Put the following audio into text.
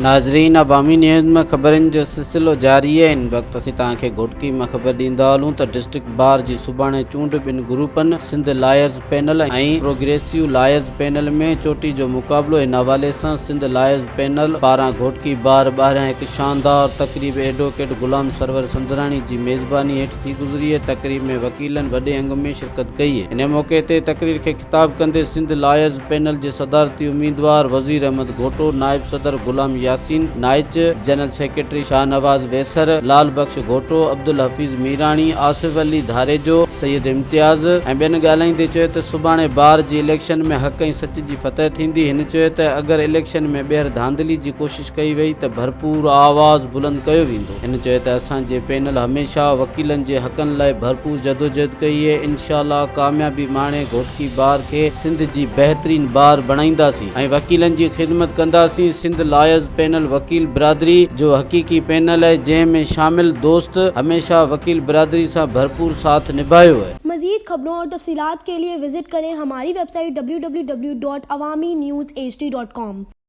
ناظرين عوامي نيوز ۾ خبرن جو سلسلو جاري آهي هن وقت اسين توهان کي گهوٽڪي مان خبر ڏيندا هلون ته ڊسٽرڪٽ بار جي سڀاڻي چونڊ ٻن گروپن Sindh lawyers panel ۽ progressive lawyers panel ۾ چوٽي جو مقابلو ان حوالي سان سنڌ لائرز پينل پاران گهوٽڪي بار ٻاهريان هڪ شاندار تقريب ايڊووڪيٽ غلام سرور سندراڻي جي ميزباني هيٺ ٿي گذري تقريب ۾ وڪيلن وڏي انگ ۾ شرڪت ڪئي ان موقعي تي تقرير کي خطاب ڪندي سنڌ لائرز پينل جي صدارتي اميدوار وزير احمد گهوٽو، نائب صدر غلام ياسين نائچ، جنرل سيڪريٽري شاهنواز ويسر، لال بخش گهوٽو، عبدالحفيظ ميراڻي، آصف علي ڌاريجو، سيد امتياز ۽ ٻين ڳالهائيندي چيو ته سڀاڻي بار جي اليڪشن ۾ حق ۽ سچ جي فتح ٿيندي، هن چيو ته اگر اليڪشن ۾ ٻيهر ڌانڌلي جي ڪوشش ڪئي وئي ته ڀرپور آواز بلند ڪيو ويندو. هن چيو ته اسان جي پينل هميشه وڪيلن جي حقن لاء ڀرپور جدوجهد ڪئي اهي، انشاء الله ڪاميابي ماڻي گهوٽڪي بار کي سنڌ جي بهترين بار بڻائينداسين ۽ وڪيلن جي خدمت ڪنداسين، سنڌ لائرز پينل وڪيل برادري جو حقيقي پينل اهي جنهن ۾ شامل دوست هميشه وڪيل برادري سان ڀرپور ساٿ نڀايو اهي. مزيد خبرون اور تفصيلات کے لئے وزٽ ڪرين ھماري web site www.awamiNewsHD.com.